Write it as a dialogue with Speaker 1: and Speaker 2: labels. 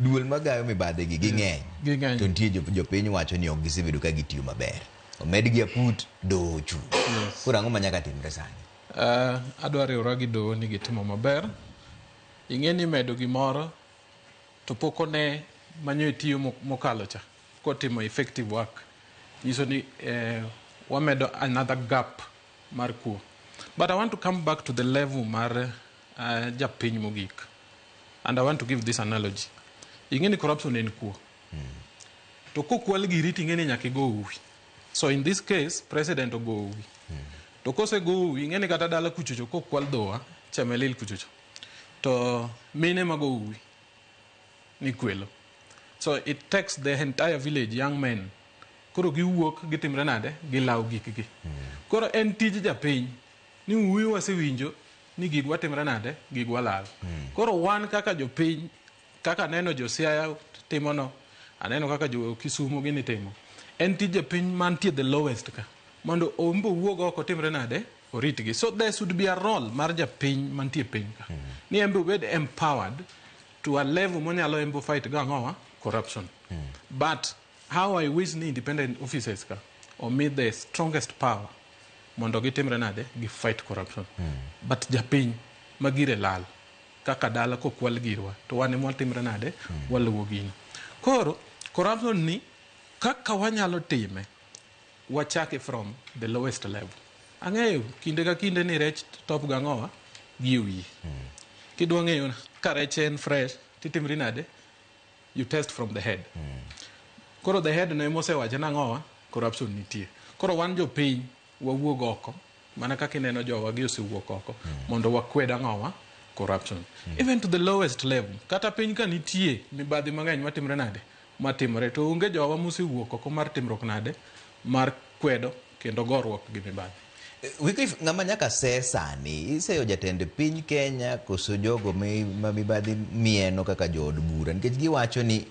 Speaker 1: Duol magayo mibadhi gi ging'eny.
Speaker 2: Ging'eny.
Speaker 1: To nitie jopiny wacho ni ok gisebedo ka gitiyo maber. Omedgi aput, doho ochung'.
Speaker 2: Yes.
Speaker 1: Koro ang'o ma nyaka timre sani?
Speaker 2: Adwa riwora gi doho ni gitimo maber. Ing'e ni medo gimoro to pok one manyo itiyo mokalo cha kotimo effective work. Nyiso ni wamedo another gap mar kuo. But I want to come back to the level mar japiny mogik. And I want to give this analogy. Ing'e ni corruption en kuo. To kokwal giri to ing'e ni nyaka igo uwi. So in this case, president ogo uwi. To kosego uwi, ing'e ni kata dala kuchocho kokwal dhowa, Chemelil kuchocho, to mine mago uwi ni kwelo. So it takes the entire village, young men. Koro giwuok gitimre nade? Gilawo gikgi. Koro en tij japiny ni uwi wasewinjo ni gigwa timre nade? Gigwa lal. Koro wan kaka jopiny, kaka aneno jo Siaya timono, aneno kaka jo Kisumu gini timo. En tij japiny mantie the lowest ka. Mondo ombe owuog oko timre nade? Oritgi. So there should be a role mar japiny mantie piny ka. Ni embe obed empowered to a level monyalo embe fight go ang'owa? Corruption. But how I wish ni independent officers ka omi the strongest power mondo gitimre nade? Gi fight corruption. But japiny ma gire lal kaka dala kokwal girwa to wan ema watimre nade? Waluwo gino. Koro corruption ni kaka wanyalo time wachake from the lowest level. Ang'eyo kinde ka kinde ni rech top gang'owa gi e wiye. Kidwa ng'eyo ka rech en fresh titimri nade? You test from the head. Koro the head no ema osewacho nang'owa? Corruption nitie. Koro wan jopiny wawuog oko mana kaka ineno jowa gi osewuok oko mondo wakwed ang'owa? Corruption. Even to the lowest level. Kata piny ka nitie mibadhi mang'eny matimre nade? Matimore. To onge jowa mosewuok oko mar timruok nade? Mar kwedo kendo goruok gi mibadhi.
Speaker 1: Wycliffe, ng'ama nyaka se sani, iseyo jatend piny Kenya koso jogo ma mibadhi mieno kaka jood bura nikech giwacho ni